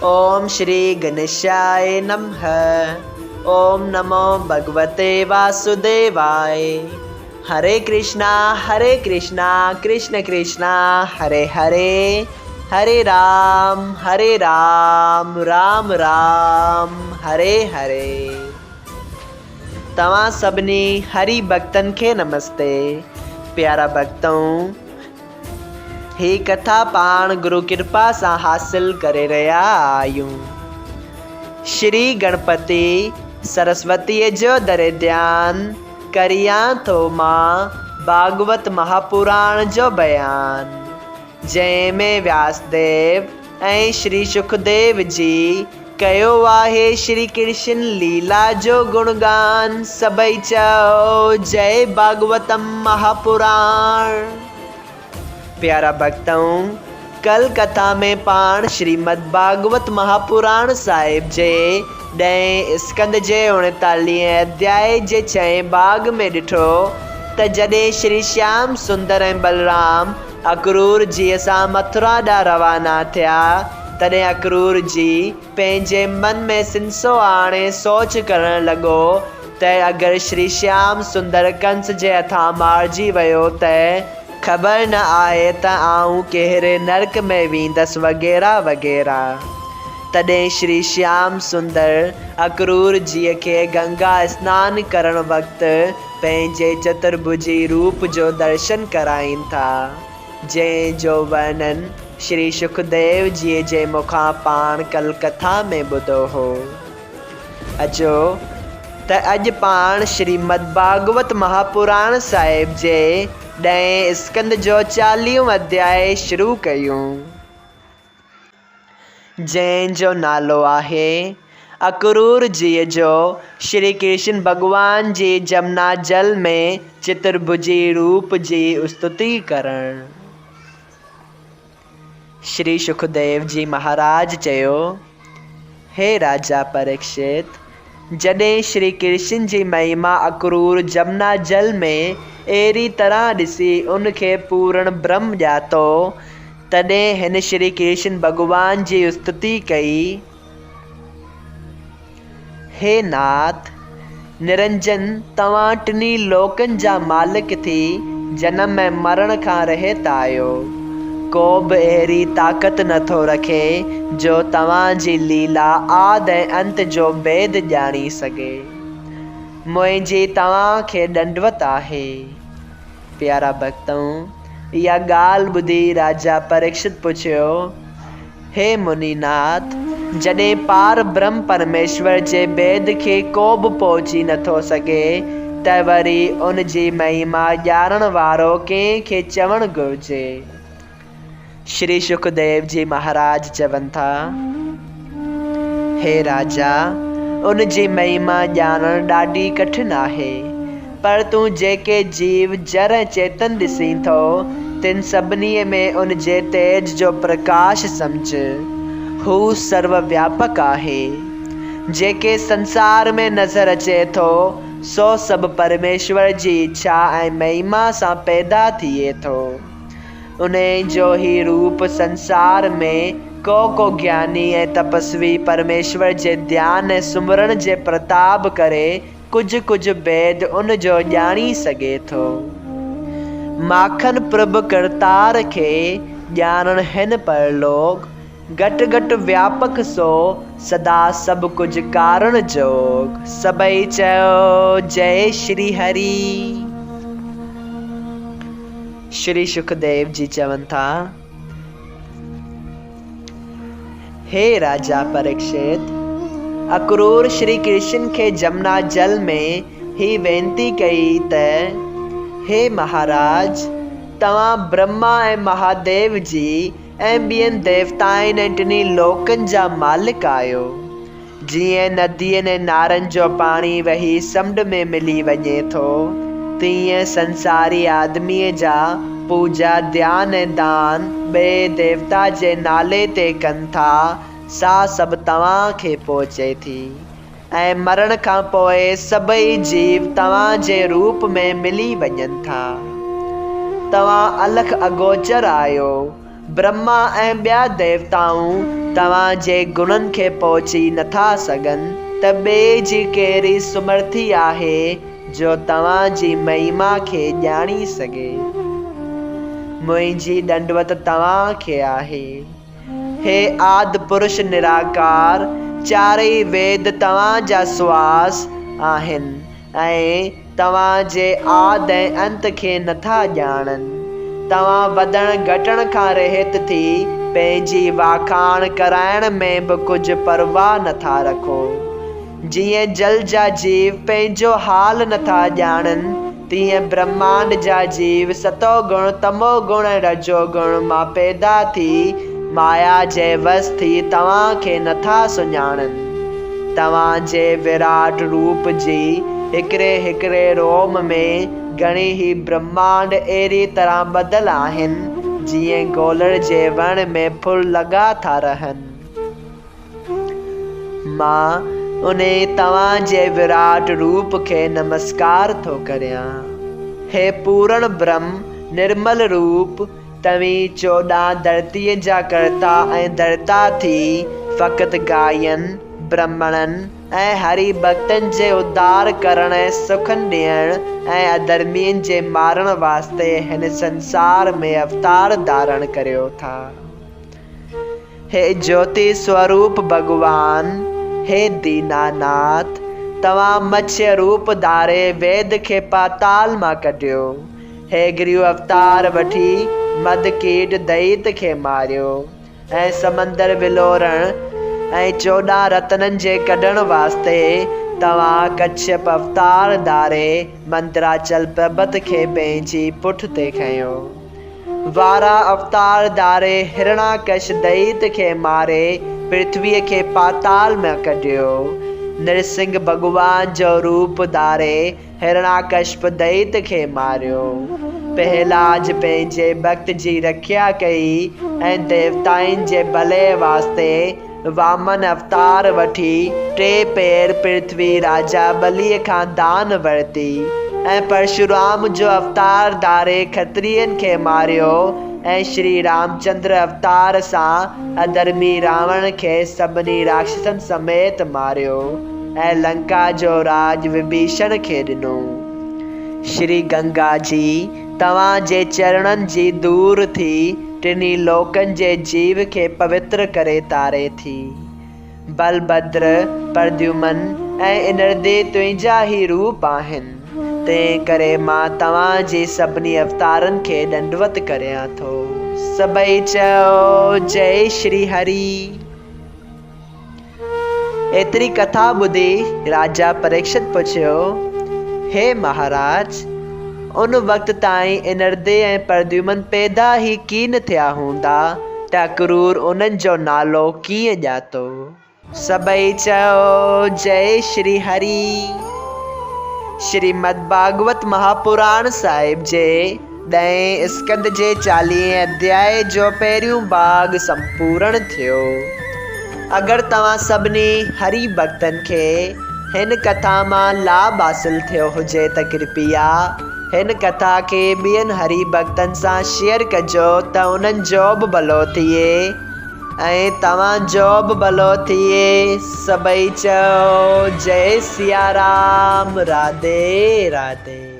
اوم شري گنيشاء نمه اوم نمو ڀڳوتي واسوديواء هري ڪرشنا هري ڪرشنا ڪرشن ڪرشنا هري هري هري رام هري رام رام رام هري هري. توهان سڀني هري ڀڳتن کي نمستي. پيارا ڀڳتؤ! هي ڪٿا پاڻ گرو ڪرپا سان حاصل ڪري رهيا آهيون. شري گڻپتي سرسوتيء جو دري ڌيان ڪريان ٿو مان ڀاڳوت مهاپراڻ جو بيان، جنهن ۾ وياسديو ۽ شري شڪديو جي ڪيو آهي شري ڪرشن ليلا جو گڻگان، سڀئي چئو جئي ڀاڳوتم مهاپراڻ. پيارا ڀڳتؤ! ڪل ڪٿا ۾ پاڻ شريمد ڀاڳوت مهاپراڻ صاحب جي ڏهين اسڪنڌ جي اڻيتاليهين اڌيائي جي ڇهين ڀاڳ ۾ ڏٺو ته جڏهن شري شيام سندر ۽ بلرام اڪرور جيء سان مٿرا ڏانهن روانا ٿيا، تڏهن اڪرور جي پنهنجي من ۾ سنسو آڻي سوچ ڪرڻ لڳو ته اگر شري شيام سندر ڪنس جي هٿان مارجي ويو ته خبر نه آهي ته آئون ڪهڙي نرڪ ۾ ويندس وغيره وغيره. تڏهن شري شيام سندر اڪرور جيء کي گنگا اسنان ڪرڻ وقت پنهنجي چترڀجي روپ جو درشن ڪرائين ٿا، جنهن جو ورڻن شري شڪديو جيء جي مکان پاڻ ڪل ڪٿا ۾ ٻڌو هو. اچو ته اڄ پاڻ شريمد ڀاڳوت مهاپراڻ صاحب جي ڏهين اسڪنڌ جو چاليهون اڌيائي شروع ڪيون. جنهن جو نالو آهي اڪرور جيء جو شري ڪرشن ڀڳوان جي جمنا جل ۾ چترڀجي روپ جي استتي ڪرڻ. شري شڪديو جي مهاراج چيو، هي راجا پريڪشت! جڏهن شري ڪرشن جي مهما اڪرور جمنا جل ۾ اهڙي طرح ڏسي ان کي پورڻ برهم ڄاتو، تڏهن هن شري ڪرشن ڀڳوان جي استتي ڪئي. هي ناٿ! نرنجن توهان ٽنهي لوڪن جا مالڪ ٿي جنم ۽ مرڻ کان رهت آهيو. ڪو به اهڙي طاقت نه ٿو رکي جو توهان جي ليلا آد ۽ انت جو ڀيد ڄاڻي سگهي. منهنجي توهان کي ڏنڊوت آهي. پيارا ڀڳتؤ! اها ڳالهه ٻڌي راجا پريڪشت پڇيو، هي مني ناٿ! جڏهن پار برهم پرميشور جي ڀيد کي ڪو به پهچي نٿو سگهي ته وري ان جي مهما ڄاڻڻ وارو ڪنهن کي چوڻ گهرجي؟ شري شڪديو جي مهاراج چون ٿا، هي راجا! ان جي مهما ڄاڻڻ ڏاڍي ڪٺن آهي. پر تون جيڪي جيو، جر ۽ چيتن ڏسين ٿو، تن سڀني ۾ ان جي تيج جو پرڪاش سمجهه. هو سرو وياپڪ آهي. جيڪي سنسار ۾ نظر اچي ٿو، سو سڀ پرميشور جي اڇا ۽ مهما سان پيدا ٿئي ٿو. انهيء جو هي روپ سنسار ۾ ڪو ڪو گياني ۽ تپسوي پرميشور جي ڌيان ۽ سمرڻ جي پرتاب ڪري ڪجهه ڪجهه ڀيد ان جو ڄاڻي سگهي ٿو. ماکن پرڀ ڪرتار کي ڄاڻڻ هن پرلوڪ، گهٽ گهٽ وياپڪ سو سدا سڀ ڪجهه ڪارڻ جوڳ. سڀئي چئو جئي شري هري. شري شڪديو جي چون ٿا. هي راجا پريڪشت! اڪرور شري ڪرشن کي جمنا جل ۾ هي وينتي ڪئي ته، هي مهاراج! توهان برهما ۽ مهاديو جي ۽ ٻين ديوتائن ۽ ٽنهي لوڪن جا مالڪ آهيو. جيئن ندين ۽ نارن جو پاڻي وهي سمنڊ ۾ ملي وڃي ٿو، تيئن سنساري آدميء جا پوڄا، ڌيان ۽ دان ٻئي ديوتا جي نالي تي ڪن ٿا، سا سڀ توهان کي پهچي ٿي ۽ مرڻ کان پوء سڀئي جيو توهان جي روپ ۾ ملي وڃن ٿا. توهان الک اگوچر آهيو. برهما ۽ ٻيا ديوتائون توهان جي گڻن کي پهچي نٿا سگهن ته ٻئي جي ڪهڙي سمرٿي آهي جو توهان جي مهما کي ڄاڻي سگهي. منهنجي ڏنڊوت توهان کي آهي. هي آد پرش نراڪار، چارئي ويد توهان جا سواس آهن ۽ توهان جي آد ۽ انت کي نٿا ڄاڻن. توهان وڌڻ گهٽڻ کان رهت ٿي پنهنجي واکاڻ ڪرائڻ ۾ به ڪجهه پرواهه نٿا رکو. جيئن جل جا جيو پنهنجو حال نٿا ڄاڻن، تيئن برهمانڊ جا جيو ستو گڻ، تمو گڻ ۽ رجو گڻ مان پيدا ٿي مايا جي وس ٿي توهان کي نٿا سڃاڻن. توهان جي وراٽ روپ جي هڪڙي هڪڙي روم ۾ گهڻي هي برهمانڊ اهڙي طرح ٻڌل آهن، جيئن گولڙ جي وڻ ۾ ڦل لڳا ٿا رهن. مان انهي توهان جي وراٽ روپ کي نمسڪار ٿو ڪريان. هي پورڻ برهم نرمل روپ، توهين 14 ڌرتيء جا ڪرتا ۽ ڌرتا ٿي فقط گائين، برهمڻن ۽ هري ڀڳتن جي اڌار ڪرڻ ۽ سکن ڏيڻ ۽ اڌرمين جي مارڻ واسطي هن سنسار ۾ اوتار ڌارڻ ڪريو ٿا. هي جوتي سوروپ ڀڳوان، هي ديناناٿ، توهان مڇيء روپ ڌاري ويد کي پاتال مان ڪڍيو. هيگريو اوتار وٺي مڌ ڪيٽ دئيت کي ماريو ۽ سمندر ولوڙڻ ۽ 14 رتنن جي ڪڍڻ واسطي توهان ڪڇيپ اوتار ڌاري مندراچل پربت کي پنهنجي پٺ تي کنيو. وارا اوتار ڌاري هرڻاڪش دئيت کي ماري پرٿويء کي پاتال مان ڪڍيو. نرسنگهه ڀڳوان جو روپ ڌاري هرڻاڪشپ دئيت کي ماريو. پهلاج پنهنجي ڀڳت جي رکيا ڪئي ۽ ديوتائن جي ڀلي واسطي وامن اوتار وٺي ٽي پير پرٿوي راجا ٻليء کان دان ورتي ۽ پرشورام جو اوتار ڌاري کترين کي ماريو ۽ شري رامچندر اوتار سان اڌرمي راوڻ کي سڀني راڪشسن سميت ماريو ۽ لنڪا جو راڄ وڀيشڻ کي ڏنو. شري گنگا جي توهان جي چرڻن جي ڌور ٿي ٽنهي لوڪن جي جيو کي پوتر ڪري تاري ٿي. بلڀدر، پرديومن ۽ انردي تنهنجا ئي روپ آهن، تنهن ڪري مان توهان جي سڀني اوتارن کي ڏنڊوت ڪريان ٿو. سڀئي چئو، جئي شري هري. ايتري ڪٿا ٻڌي راجا پريڪشت پڇيو، هي مهاراج! ان وقت تائين انردي ۽ پرديومن پيدا ئي ڪين ٿيا هوندا ته اڪرور انهن جو نالو ڪيئن ڄاتو؟ سڀئي چيو، جئي شري هري! شريمد ڀاڳوت مهاپراڻ صاحب جي ڏهين اسڪنڌ جي چاليهين اڌيائي جو پهريون ڀاڳ سمپورڻ ٿيو. اگر توهان سڀني هري ڀڳتن کي هن ڪٿا مان لاڀ حاصل ٿيو هجي ته ڪرپيا هن ڪٿا کي ٻين هري ڀڳتن سان شيئر ڪجو ته انهن جو به ڀلو ٿئي ۽ توهان جو به ڀلو ٿئي. سڀئي چئو جئي سيارام راڌي راڌي.